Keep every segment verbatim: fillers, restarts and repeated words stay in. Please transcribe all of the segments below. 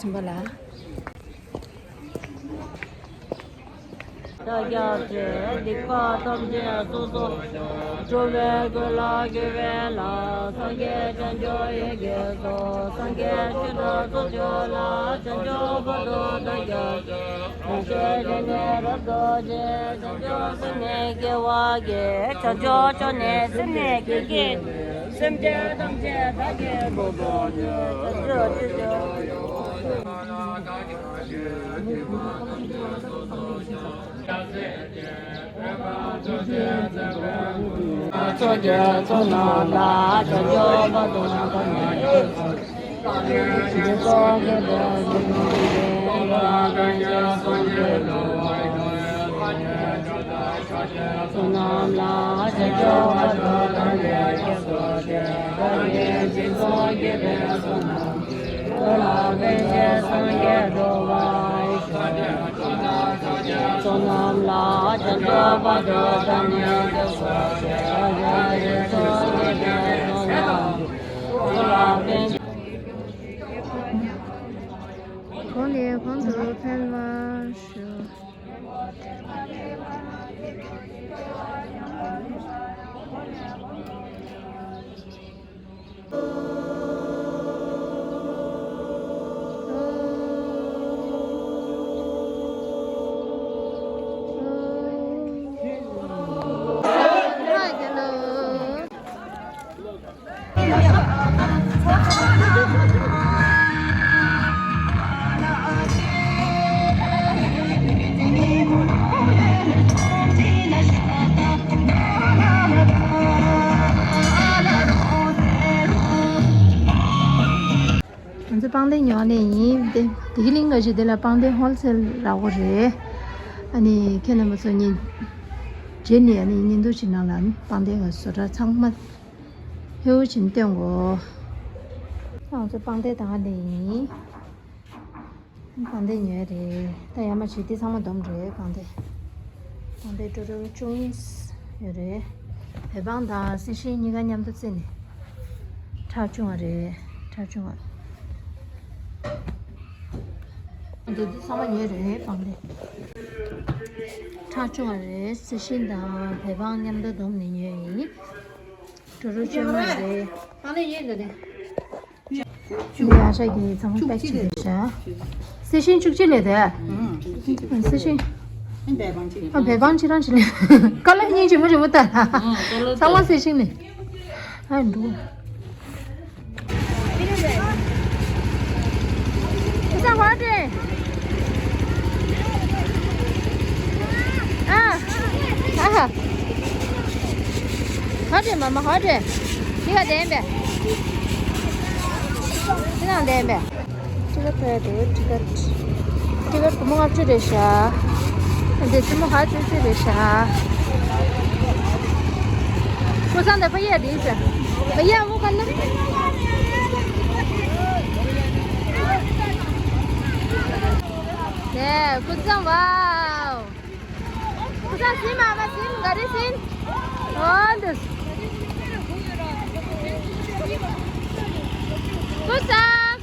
ཟིན་པ་ལ། ཕྱག་རྒྱ་ཆེ། སྡིག་པ་ཐམས་ཅད་སོ་སོར་ཞི། འགྲོ་བའི་ཀུན་ལ་མཁྱེན་པའི་ལྷ། སངས་རྒྱས་བྱང་ཆུབ་ཡི་གེ་སོགས། སངས་རྒྱས་ཆོས་དང་ཚོགས་ཀྱི་ལྷ། བྱང་ཆུབ་བར་དུ་བདག་ཀྱང་བཞེད། རིང་ནས་རབ་ཏུ་བྱེད། བྱང་ཆུབ་སེམས་ནི་སྐྱེ་བར་བགྱི། བྱང་ཆུབ་མཆོག་ནི་སེམས་ནི་བསྐྱེད་བགྱི། སེམས་ཅན་ཐམས་ཅད་བདག་གིས་བསྒྲུབ་པར་བགྱི། བྱང་ཆུབ་ཀྱི་ཕྱོགས། ཚོགས་ཀྱི་ཚོགས་རྣམས་ལ། བྱང་ཆུབ་བར་དུ་བདག་ནི། གོང་ནས་གོང་དུ་འཕེལ་བར་ཤོག། ང་ཚོ་པང་གདན་ཉོ་ནས་ཡིན། དེ་དེ་གི་གླིང་ག་ཞིག་དེ་ལ་པང་གདན་ཧོལ་སེལ་རག་གོ་རེད། ཨ་ནི་ཁྱེད་རྣམ་པ་ཚོ་ཉིན་རྗེས་ནས་ཨ་ནི་ཉིན་ཐོ་ཞིག་ནང་ལ་པང་གདན་ག་བཟོ་གྲྭ་ཚང་མ། ཧེའུ་ཆིན་སྟོན་གོ། ང་ཚོ་པང་གདན་དང་ཨ་ནི་ཡིན། པང་གདན་ཉོས་རེད། ད་ཡར་མར་བྱས་དེ་ཚང་མ་སྡོམ་རེད། པང་གདན། པང་གདན་ཀྲོ་ཀྲོ་བཅུ་གཉིས་ཡོད་རེད། བོད་པང་དང་གསེར་ཞེང་གཉིས་ཀ་མཉམ་དུ་བརྩིས་ནས་ཁྲག་བཅུ་ལྔ་རེད། ཁྲག་བཅུ་ལྔ། འདི་འདི་ཚང་མ་ཉོས་རེད། པང་གདན་ཁྲག་བཅུ་ལྔ་རེད། གསེར་ཞེང་དང་བོད་པང་མཉམ་དུ་བསྡོམས་ནས་ཉོས་ཡིན། ཀྲོ་ཀྲོ་བཅོ་ལྔ་རེད། པང་གདན་ཡིན་འདི་ནས། འདི་ཡ་ཤ་གི་ཚང་མ་པེག་བྱས་རེད་ཤག་གསེར་ཞེང་བཅུ་གཅིག་ལས་དེ། གསེར་ཞེང་། ཨ་བོད་པང་ཕྱི་རང་ཕྱི་ལས། ཀ་ལ་སྙིང་རྗེ་མོ་རེད་མོ་ད། ཚང་མ་གསེར་ཞེང་ནས། ཨ་འགྲོ། ཁུ་ཚང་ཧོ་ཏེ། ཨ། ཨ་ཧ། ཧོ་ཏེ་མ་མ་ཧོ་ཏེ། འདི་ག་བསྡད་པས། འདི་ནང་བསྡད་པས། ཊི་ཀེ་ཊི་ཕེར་དེ་ཊི་ཀེ་ཊི། ཊི་ཀེ་ཊི་སྒོར་མོ་ལྔ་བཅུ་རེད་ཤག་འདི་སྲིན་མོ་ཧ་ཙི་ཙི་རེད་ཤག་ཁུ་ཚང་དེ་ཕ་ཡ་རེད་ཤག་ཕ་ཡ་བོ་ག་ན། ནས་ཁུ་ཚང་ཝའོ། ཁུ་ཚང་ཟིན་མ་མ་ཟིན་ག་རེ་ཟིན། འོ་འདུག་ཁུ་ཚང་།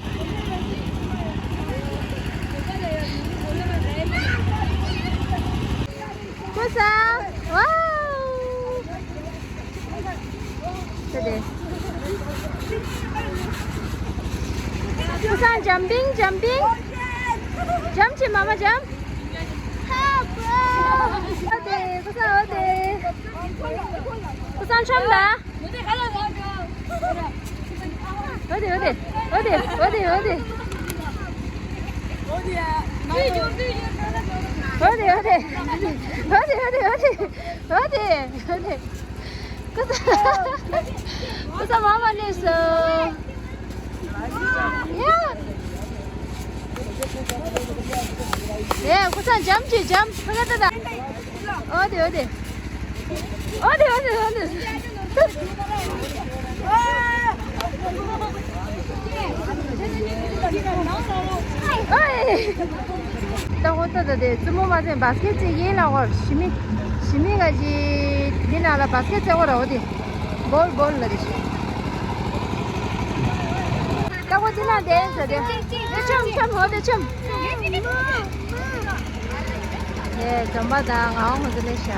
ཁུ་ཚང་། ཝའོ། ཁུ་ཚང་ཇམ་པིང་ཇམ་པིང་། ཇམ་བྱེད་མ་མ་ཇམ། ཨོ་དེ་ཁུ་ཚང་། ཨོ་དེ་ཁུ་ཚང་ཆོམ་ད། ཨོ་དེ་ཨོ་དེ་ཨོ་དེ་ཨོ་དེ་ཨོ་དེ། ཨོ་དེ་ཨོ་དེ། ཨོ་དེ་ཨོ་དེ། ཨོ་དེ་ཨོ་དེ། ཨོ་དེ་ཨོ་དེ། ཁུ་ཚང་། ཁུ་ཚང་མ་མ་ལས་སོ། ཡ། ཡ། ཁུ་ཚང་ཇམ་གྱིས་ཇམ། ཕ་ག་ཏ་ཏ། ཨོ་དེ་ཨོ་དེ། ཨོ་དེ་ཨོ་དེ་ཨོ་དེ། ཨོའི། ད་ཧོ་ད་ད་དེ་བཙུན་མོ་མ་ཟད་བཱ་སི་ཀེ་ཊི་ཅིག་ཡིན་ལ་འོ། ཞི་མི་ཞི་མི་ག་ཅི་འདི་ནང་ལ་བཱ་སི་ཀེ་ཊི་བཙལ་བ་ར་འོ་དེ། བོལ་བོལ་ལ་རེ་ཞིག་ད་ འོ་དེ་ན་དེ་ཟེར་དེ། དེ་ཆོམ་ཆོམ་འོ་དེ་ཆོམ། དེ་འཛོམས་པ་དང་ང་འོང་ཧོ་དེ་ལས་ཤ།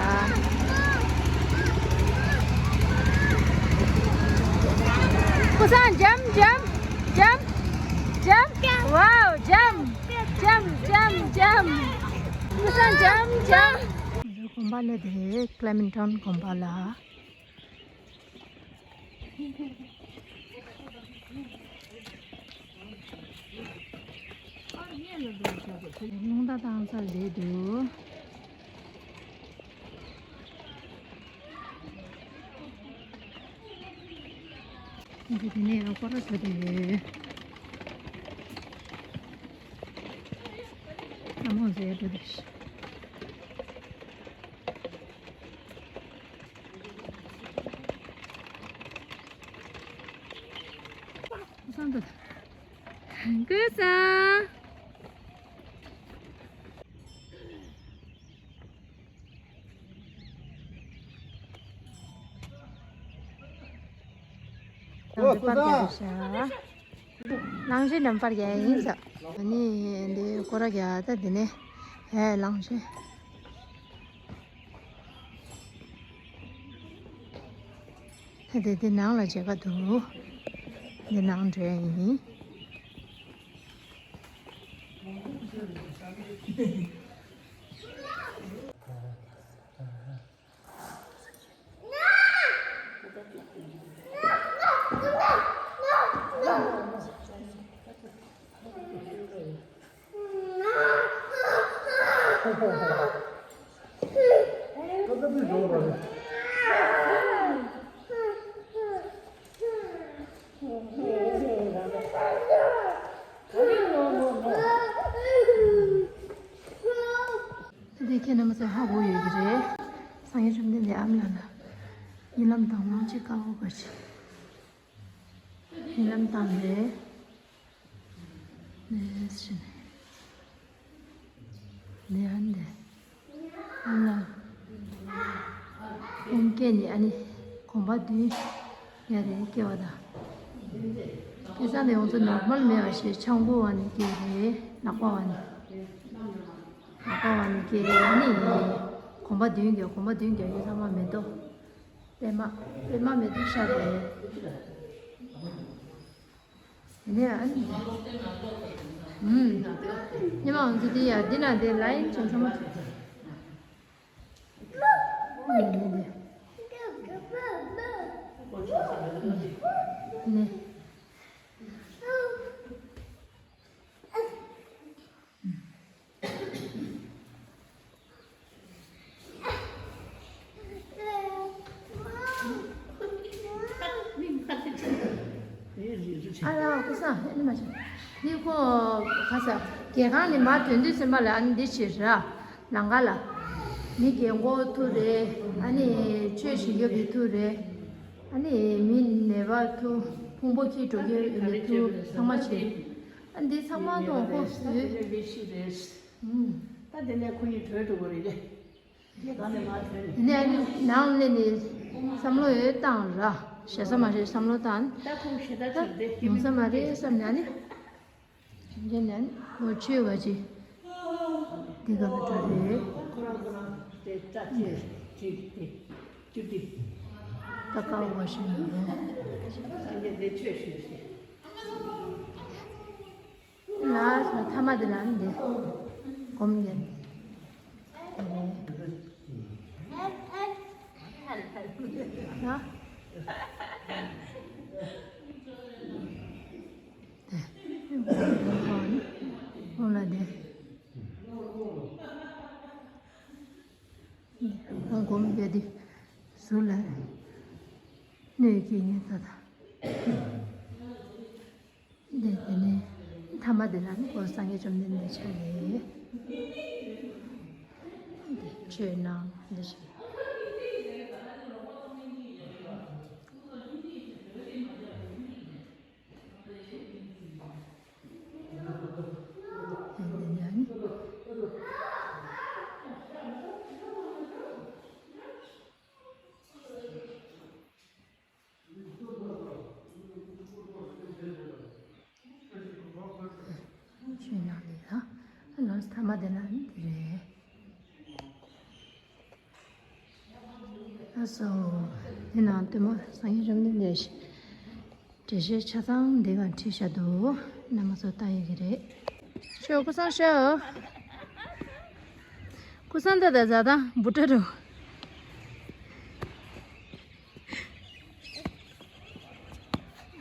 ཀུ་སང་འཇམ་འཇམ་འཇམ་འཇམ། ཝའོ་འཇམ་འཇམ་འཇམ་འཇམ། ཀུ་སང་འཇམ་འཇམ། དགོན་པ་ལས་དེ་ཀླེ་མིན་ཊོན་དགོན་པ་ལ། རླུང་རྟ་བཏང་ས་རེད་འདུག་འདི་དེ་ནས་ཡང་སྐོར་ར་བཟོ་དེ་ཡོད། ཨ་མོ་ཟེར་འགྲོ་དེ། ཀུ་སང་དང་། ཀུ་སང་། ཨོ་ཀུ་སང་། ལང་ཤེ་འགྲམ་པར་རྒྱག་ཡིན་ས། ཨ་ནི་འདི་སྐོར་ར་རྒྱག་ད་འདི་ནས་ཧེ་ལང་ཤེ། ད་དེ་དེ་ནང་ལ་མཇལ་ཁ་འདུག་འདི་ནང་འགྲོ་ཡིན། འདི་ཁྱེད་རྣམ་པ་ཚོ་ཧ་གོ་ཡོད་ཀྱི་རེད། སངས་རྒྱས་བཅོམ་ལྡན་འདས་ཨ་མ་ལགས་ལ་ཉེ་ལམ་དང་ལོ་གཅིག་ཀ་བོ་ག་ཅི། ཉེ་ལམ་དང་ལས། ནས་ཤི་ནས་ཨ་ནི་ཨ་ལ་ཁོང་སྐད་ནི་ཨ་ནི་གོམ་པ་བདུན་ཡ་རེ་སྐྱེ་བ་དང་། སྐྱེ་ས་ནས་ཡོངས་སུ་ནོར་མལ་མེད་པ་ཞེས་ཆང་བུ་བ་ནི་སྐྱེ་རེ་ནག་པ་བ་ནི་ནག་པ་བ་ནི་སྐྱེ་རེ་ཨ་ནི་གོམ་པ་བདུན་རྒྱག་གོམ་པ་བདུན་རྒྱག་ཡོད་ཚང་མ་མེ་ཏོག་པད་མ་པད་མ་མེ་ཏོག་ཤར་རེ། དེ་ནས་ཨ་ནི། ཨུམ། ཉི་མ་འོང་ཚེ་དེ་ཡ་འདི་ན་དེ་ལ་ཡིན་ཅན་ཚང་མ་ཐུག་ཚེ། ཨུམ་ནི་དེ། ནི། ཨ་ལ་ཀུ་སང་ཨེ་ནི་མ་བྱུང་། འདི་ཁོ་ག་ས་རྒྱལ་ཁང་ནས་མར་ཐོན་དུས་ཙམ་པ་ལ་ཨ་ནི་འདི་བྱེད་ར་ལང་ཀ་ལ། མི་རྒན་གོག་ཐུག་རེད། ཨ་ནི་ཆོས་བྱེད་རྒྱུ་གི་ཐུག་རེད། ཨ་ནི་མི་ནད་པ་ཐུག་ཕུང་པོ་འཁྱེར་འགྲོ་རྒྱུ་ཡོད་ནི་ཐུག་ཚང་མ་བྱེད། ཨ་འདི་ཚང་མ་ཐོང་ཁོ་བཟོས། ད་དེ་ནས་ཁོ་གཉིས་བྲོས་འགྲོ་གི་རེད་དེ། དེ་ནས་ནང་སླེབས་ནས་བསམ་བློ་ཡོད་བཏང་ར། ཞེ་ས་མ་རེད་བསམ་བློ་བཏང་། ད་ཁོང་ཞེ་དྲག་ཆགས་ཏེ་ཡོང་ས་མ་རེད་བསམ་ནས་ནི། ཞིང་ཆེན་ནས་ནི་ལོ་ཆོས་བ་ཅིག་འདི་ག་ལ་འགྲོ་རེད། ཁོ་རང་ཁོ་རང་དེ་སྐྲ་ཅེར་ཅིག་དེ་ཅུ་ཏི། ད་ཀ་བ་ཞིག་ཡོང་། སངས་རྒྱས་འདི་ཆོས་ཞུས་ཤིང་། ལ་ས་ཐ་མ་དེ་ལ་འདི་སྒོམ་ཡིན། ཧོ་ལ་དེ། སྒོམ་ཡོད་དེ་ཟུར་ལ་གནོད་སྐྱེལ་ཉེན་ད་ད། འདི་དེ་ནས་ཐ་མ་དེ་ལ་ནི་ཁོ་སངས་རྒྱས་བཅོམ་ལྡན་འདས་ཆགས་ནས་ཆོས་གནང་འདི་ཞིག་འདི་ནས་ནི། དེ་ན་འདི་རེད། ཨ་སོ། དེ་ན་དེ་མོ་སངས་རྒྱས་བཅོམ་ལྡན་འདས་འགྲེལ་བཤད་ཆ་ཚང་འདི་ག་བྲིས་བཞག་འདུག་རྣམ་པ་ཚོ་ལྟ་ཡི་གི་རེད། ཤོག་ཀུ་སང་ཤོག་ཀུ་སང་ད་ད་ཟ་ད་འབུ་ཏྲ་རུ།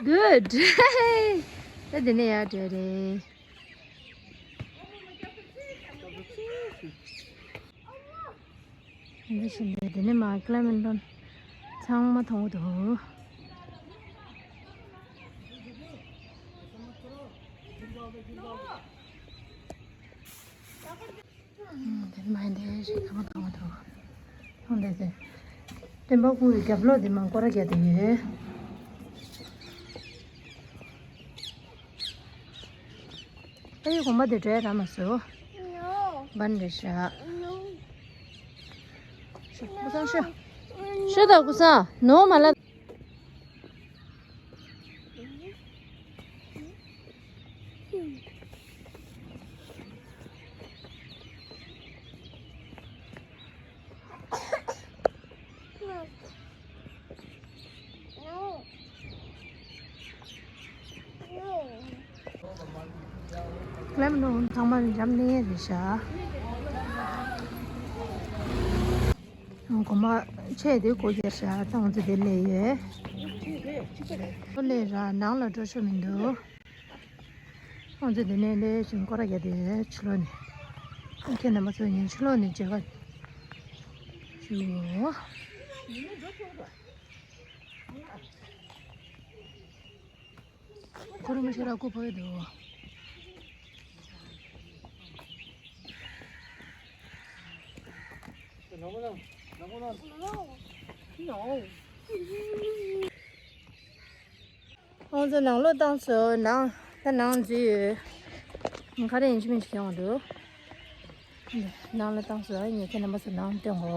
Good. ད་འདི་ནས་ཡར་འགྲོ་རེད། འདི་བཞིན་དུ་འདི་ནས་མར་ཀླ་མེན་ཊོན་ཚང་མ་མཐོང་གི་འདུག་དེ་མ་ཡིན་དེ་ཞིག་གང་མཐོང་གི་འདུག་མཐོང་དེ་དེ། སྟོན་པ་སྐུ་ཡི་རྒྱབ་ལོགས་དེ་མར་སྐོར་ར་རྒྱག་དེ་ཡོད། ཨ་ཡེ་དགོན་པ་དེ་འགྲོ་ཡ་རག་མ་སོང་། བན་རེད་ཤག་ཀུ་སང་ཤོ། ཤོ་ད་ཀུ་སང་ནོ་མ་ལ། ཀླད་མ་ནང་ཚང་མ་འཇམ་ནས་རེད་ཤག་གོ་མ་ཆེ་དེ་གོ་རྒྱ་ཤག་ཏང་ཙི་དེ་ལས་ཡོད། ཁོ་ལས་ར་ནང་ལ་འགྲོ་ཤོ་མི་འདུག་ཁོང་ཚོ་འདི་ནས་ལས་བྱུང་སྐོར་ར་རྒྱག་དེ་ཕྱི་ལོགས་ནས། ཁྱེད་རྣམ་པ་ཚོ་ཡིན་ཕྱི་ལོགས་ནས་མཇལ་ཁ་ཞུ། ཁོ་རང་མ་ཤི་ར་སྐུ་ཕོ་ཡི་འདུག་ཁོང་ཚོ་ནང་ལོགས་བཏང་སོང་། ནང་ད་ནང་འཛུལ་ཡོད། ག་རེ་ཡིན་གཅིག་མིན་གཅིག་ཡོང་འདུག་ནང་ལོགས་བཏང་སོང་། ངས་ཁྱེད་རྣམ་པ་ཚོ་ནང་སྟོན་གོ།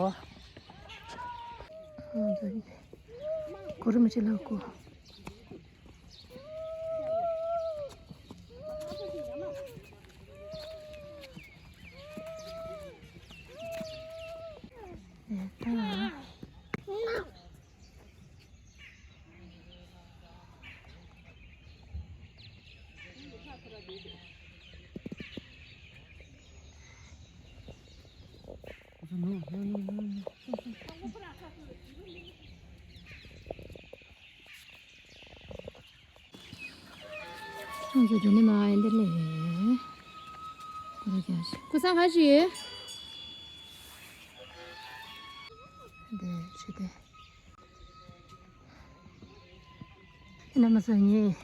གོ་རུ་མ་ཆེ་ལ་གོ། ཁོང་ཚོ་དེ་ནས་མར་ཡིན་དེ་ལས། ཁོ་ར་རྒྱག་ཤི། ཀུ་སང་ཁ་ཤི་ཡོད། འདི་ཆུ་དེ། ཁྱེད་རྣམ་པ་ཚོ་ངས།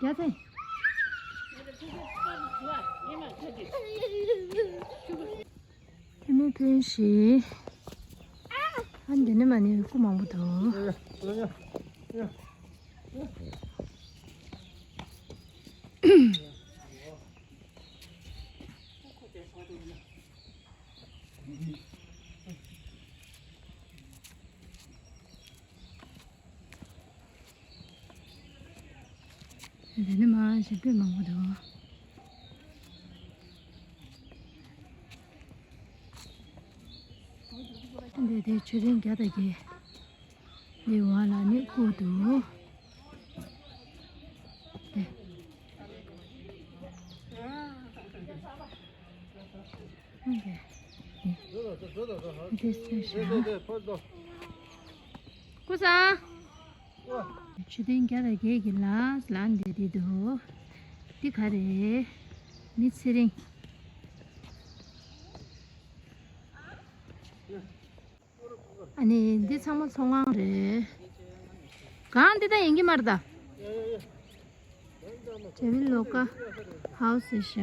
རྒྱ་ཚེ། ཐེ་མེ་ཕན་ཞིག་ཨ་འདི་ནས་མ་ནི་སྐུ་མང་པོ་འདུག་དེ་ནི་མ་ཞིག་དཔེ་མང་པོ་འདུག་འདི་དེ་ཆུ་རིན་བརྒྱ་དང་བརྒྱད། འདི་བ་ལ་ནི་བཀོད་འདུག་འདི། འདི། འདི་སེ་ཤ། ཀུ་སང་། ཆུ་ཐེངས་བརྒྱ་དང་བརྒྱད་ཀྱི་ལ་ལ་འདི་འདི་འདུག་འདི་ག་རེད། མི་ཚེ་རིང་། ཨ་ནི་འདི་ཚང་མ་ཚོང་ཁང་རེད། གང་འདི་ད་ཡིན་གྱི་མ་རེད་ད། ཏྲེ་ཝི་ལོ་ཀ་ཧའུ་སི་ཤག་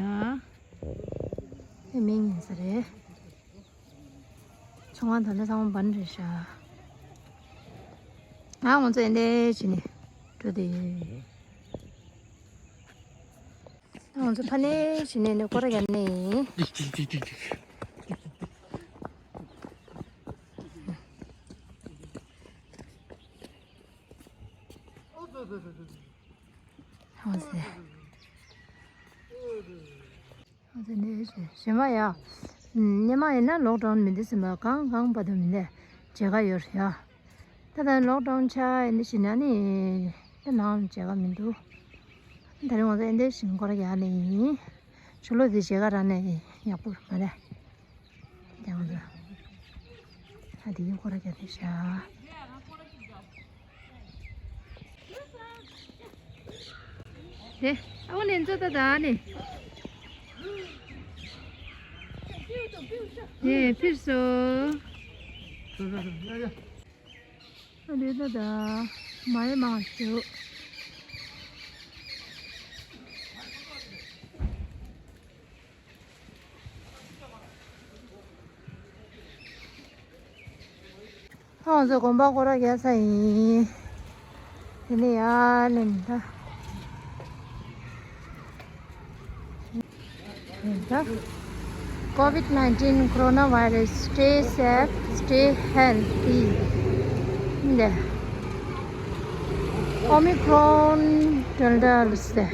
དེ་མིང་ཡིན་ས་རེད། ཚང་མ་ད་ལྟ་ཚང་མ་བན་རེད་ཤག་ང་ང་ཚོ་ཨེ་འདྲས་བྱས་ནས་འགྲོ་དེ། ང་ཚོ་ཕ་ནས་བྱས་ནས་ནས་སྐོར་ར་རྒྱབ་ནས། ང་ཚོ་ནས་བྱས་ཞེ་མ་ཡ། སྙེ་མ་ཡིན་ན་ལོག་ཌའུན་མི་འདུག་ཟེར་མ་གང་གང་བར་དུ་མི་འདུག་མཇལ་ཁ་ཡོད་རེད་ཡ། ད་ལྟ་ལོག་ཌའུན་ཆགས་ཡིན་ནི་ཞིག་ན་ནི་ད་ནང་མཇལ་ཁ་མི་འདུག་ད་རིང་ང་ཚོ་ཨེ་འདྲས་ཞིག་སྐོར་ར་རྒྱག་ནི་ཡིན། ཕྱི་ལོགས་དེ་མཇལ་ཁ་རག་ནི་ཡག་པོ་རེད་མ་རེད། ཡང་ཚོ། ཨ་དེ་ཡིན་སྐོར་ར་རྒྱག་ནི་ཤག་དེ། ཨ་བོ་ལེན་ཚོ་ད་ད་ནི། དེ་ཕིར་སོ། ཨ་ལེ་ད་ད། མ་ཡེ་མ་ཞུ། ང་ཚོ་དགོན་པ་སྐོར་ར་རྒྱག་ས་ཡིན། དེ་ནས་ཡར་ལེན་ད། ཡིན་ད། COVID nineteen coronavirus, stay safe, stay healthy. འདི། Omicron Delta ཟེར།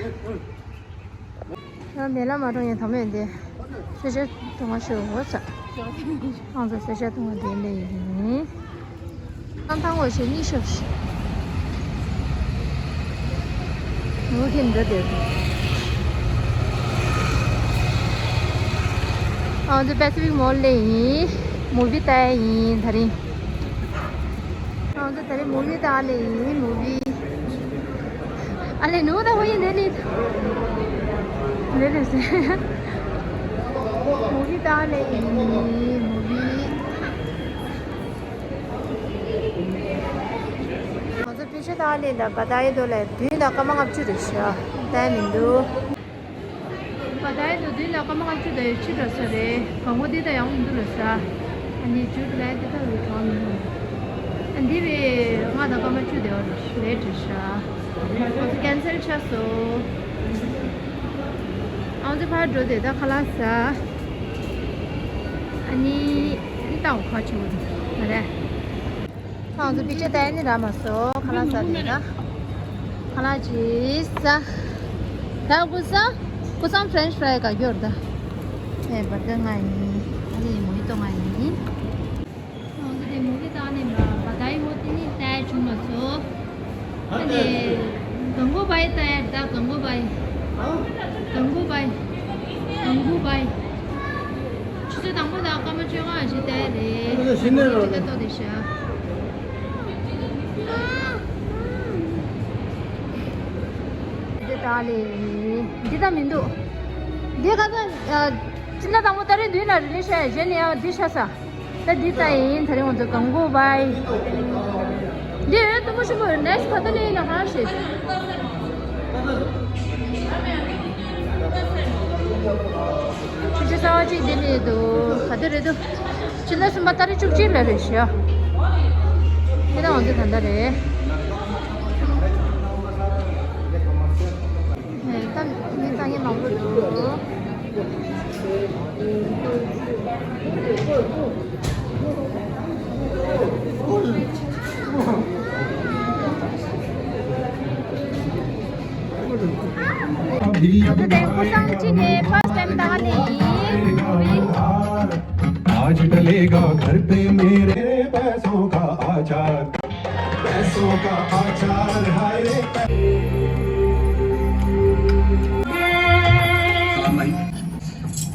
ང་མེ་ལ་མ་འགྲོ་ཡིན་དམ་ཡོད་འདི། སེ་ཤ་བཏུང་བ་ཤོག་འོ་ཙ། ང་ཚོ་སེ་ཤ་བཏུང་བ་འདི་ལས་ཡིན། ཨང་ཐང་འོ་ཞེ་གཉིས་ཤོག་ཤི། ངུ་གིན་འདི་འདི། ང་ཚོ་Pacific Mall ལས་ཡིན། མུ་བི་ལྟ་ཡ་ཡིན་ད་རིང་། ང་ཚོ་ད་རེས་མུ་བི་ལྟ་ལེ་ཡིན། མུ་བི། ཨ་ལེ་ནུ་ད་ཧོ་ཡིན་ལེ་ལེ། ལེ་ལེ་ཟེར། མུ་བི་ལྟ་ལེ་ཡིན། མུ་བི། ང་ཚོ་པི་ཤ་ལྟ་ལེ་ལ་བ་ད་ཡི་དོ་ལ་བདུན་དང་སྐར་མ་ལྔ་བཅུ་རེད་ཤག་ལྟ་མི་འདུག་བ་ད་ཡི་དོ་དུས་ལ་སྐར་མ་ལྔ་བཅུ་དང་ཕྱེད་འགྲོ་ས་རེད། གང་པོ་འདི་དང་ཡང་མི་འདུག་ལ་ས། ཨ་ནི་ཇུ་ལའི་འདི་དག་རུ་གྲོང་མི་འདུག་ཨ་འདི་རེད། ལྔ་དང་སྐར་མ་བཅུ་དེ་བ་རེད་རེད་ཤག་ང་ཚོ་ཀན་སེལ་ཆགས་སོང་། ང་ཚོ་ཕར་འགྲོ་དེ་ད་ཁ་ལག་ཟ། ཨ་ནི་ཨ་ནི་ཏའོ་ཁ་ཆུ་བ་འདུག་མ་རེད། ང་ཚོ་པི་ཅེ་ཏའི་ནི་ར་མ་སོ་ཁ་ལག་ཟ་དེ་ད། ཁ་ལག་ཅིག་ཟ། ད་ཀུ་ས། ཀུ་སང་ཕྲེན་ཆི་ཕྲའི་ག་གྱོར་ད། ཨེ་བར་ག་ང་ཡིན། ཨ་ནི་མོ་ཡི་ཏོ་ང་ཡིན། ང་ཚོ་དེ་མོ་གི་ད་ནི་མ་བ་ད་ཡི་མོ་དེ་ནི་ཏའི་བྱུང་མ་སོ། ཨ་ནི། གང་གོ་བའི་ཏའི་ད་གང་གོ་བའི། གང་གོ་བའི། གང་གོ་བའི། ཆུ་ཚོད་དང་པོ་དང་སྐར་མ་བཅོ་ལྔ་ཞིག་བལྟས་རེད། ཨ་ནི་ཞི་ནས་རོ། ཅི་ད་ལྟོ་དེ་ཤ། འདི་ད་ལེ། འདི་ད་མི་འདུག་འདི་ག་ད་ཅི་ན་དང་པོ་ད་རེས་འདུས་ན་རི་ལི་ཤ་གཞན་ནས་ཡང་འདི་ཤ་ས། ད་འདི་ལྟ་ཡིན། ད་རིང་ང་ཚོ་གང་གོ་བའི། འདི་ཡོད་དུ་མོ་ཞིམ་པོ་ཡོད། ནེགསི་ག་ད་ལེ་ཡིན་ན་གང་ཤེས། ཁྱི་ཆ་གསར་བ་གཅིག་འདི་ནས་འདུག་ག་དེ་རེད་འདུག་ཕྱི་ཟླ་གསུམ་པ་ཏ་རིག་བཅུ་གཅིག་ལ་རེད་ཤག་དེ་ན་ང་ཚོ་ད་ལྟ་རེད། ད་མི་ལྟ་མཁན་མང་པོ་འདུག་ད་ལྟ་དེ་ཀུ་སང་ཅི་ནས་ཕར་སི་ཊའིམ་ད་ནི་ཡིན། आज डलेगा घर पे मेरे पैसों का आचार, पैसों का आचार, हाय रे।